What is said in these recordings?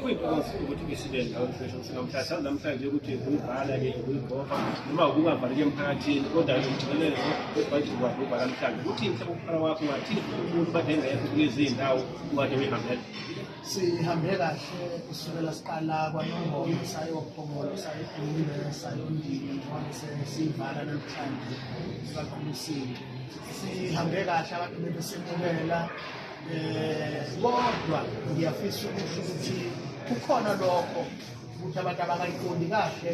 Kuyintokozo ukuthi besibe nawe mfethu namhlanje. Sazi namhlanje ukuthi ukuyibhala-ke, ukuyigova noma ukungavaleki emphakathini, kodwa-ke umjikelezo webhajeti wakhe ubhala namhlanje. Uthini mhlawumbe ukuqala kwakho, ungathini umuntu kade engekho kulezi iy'ndawo ukade uyihambela? Sihambe kahle kusukela siqala kwaNongoma, sayoPhongolo, sayeDumbe, sayoNdini, njengoba sesiyivala namhlanje sibaqulisile. Sihambe kahle, abantu bebesemukela, kodwa ngiyafisa ukusho ukuthi kukhona lokho ukuthi abantu abakayiqondi kahle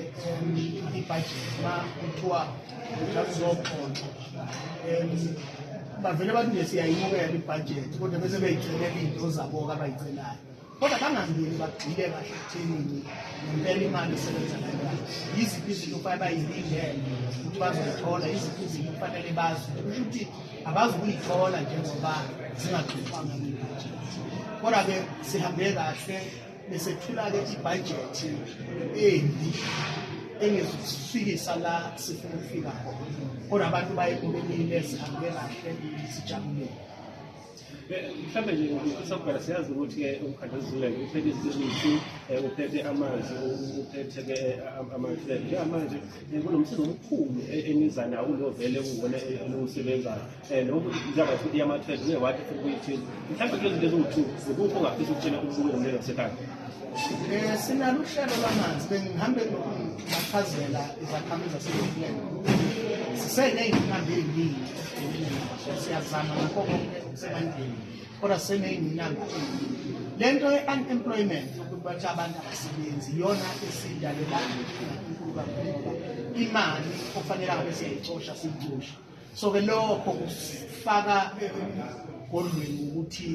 ibhajethi. Ma kuthiwa uzoxoxa, bavele bathi nje siyayimukela ibhajethi, kodwa bese beyicelela iy'nto zabo-ke abayicelayo, kodwa bangangeni bagxile kahle ekuthenini ngempela imali isebenza kanjani, yiziphi izinto kufanele bayilindele ukuthi bazoyithola, yiziphi izinto kufanele bazi kusho ukuthi abazi ukuyithola njengoba zingagxilwanga kwibhajethi. Kodwa-ke sihambe kahle, besethula-ke ibhajethi embi engezukusifikisa la sifuna ukufika khona, kodwa abantu bayibukelile. Sihambe kahle, sijabulile. Mhlawumbe nje ngifisa ukubheka, siyazi ukuthi-ke umkhandlu wezizulelo uphethe izisu, uphethe amanzi, uphethe-ke ama-flag. Njengamanje kunomsindo omkhulu eniza nawo kulo vele kuwona eniwusebenzayo, nokuthi njengoba futhi yama-thread uye wathi futhi kuyithini. Mhlawumbe kulezinto eziwu-two, ikuphi ongafisa ukutshela umbuko nomlilo wasekhaya? Sinalo uhlelo lwamanzi. Bengihambe ngibachazela izakhamizi zaseLookland, siseney'nqambi ey'ningi, siyazama ngakho konke okusemandleni, kodwa siseney'ngqinamba ey'ningi. Le nto ye-unemployment, yokuthi bathi abantu abasebenzi, iyona esidalela inkinga enkulu kakhulu, ngoba imali okufanele ngabe siyayicosha siyicosha. So-ke lokho kusifaka emgodlweni ukuthi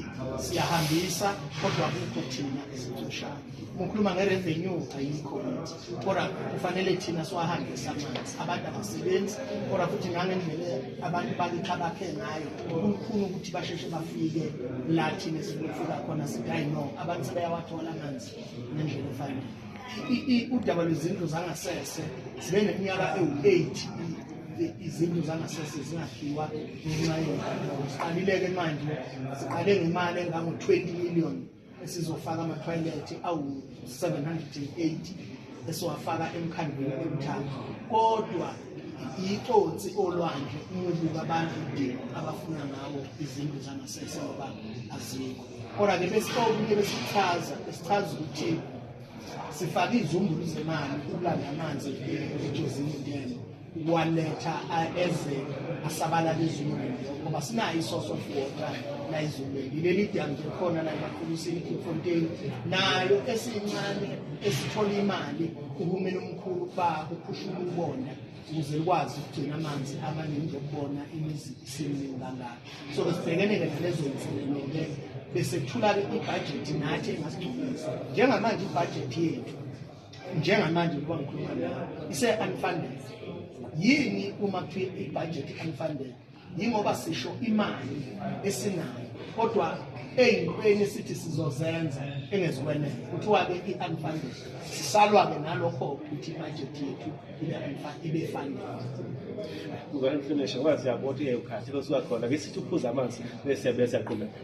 siyahambisa, kodwa akukho thina esicoshayo. Uma ukhuluma nge-revenue, ayikho kithi, kodwa kufanele thina siwahambise amanzi. Abantu abasebenzi, kodwa futhi nangendlela abantu bakithi abakhe ngayo, kulukhuni ukuthi basheshe bafike la thina esifuna ukufika khona, sithi hayi no, abantu sebeyawathola amanzi ngendlela efanele. Udaba lwezindlu zangasese, sibe neminyaka ewu-8 izindlu zangasese zingakhiwa ngenxa yey'nkantolo. Siqalile-ke manje, siqale ngemali engango-20 million esizofaka amathoyilethi awu-780 esiwafaka emkhandlwini eMthatha, kodwa iconsi olwandle uma ubuka abantu udingo abafuna ngawo izindlu zangasese, ngoba azikho. Kodwa-ke besikokunye besichaza, besichaza ukuthi sifake izumbulu zemali ukulanda amanzi eJozini Dam, ukuwaletha eze asabalala eZululand, ngoba sinayo i-source of water la eZululand. Leli damu nje khona la eMaqhulusini, iKlipfontein, nayo esincane esithola imali kuhulumeni omkhulu kuba kukhushula ubona ukuze likwazi ukugcina amanzi amaningi, ukubona imizi isiminingi kangaka. So sibhekene-ke nalezo nselelo-ke, besethula-ke ibhajethi nathi engasigculisa. Njengamanje ibhajethi yethu, njengamanje ngoba ngikhuluma nawe, ise-unfunded. Yini uma kuthiwa ibhajethi unfunded? Yingoba sisho imali esinayo, kodwa ey'ntweni esithi sizozenza engezikwenela, kuthiwa-ke i-unfunded. Sisalwa-ke nalokho ukuthi ibhajethi yethu ibe funded. Kuba finish wazi yabo ukuthi ukhathi losuka khona ke sithi uphuza amanzi bese siyaqhubeka.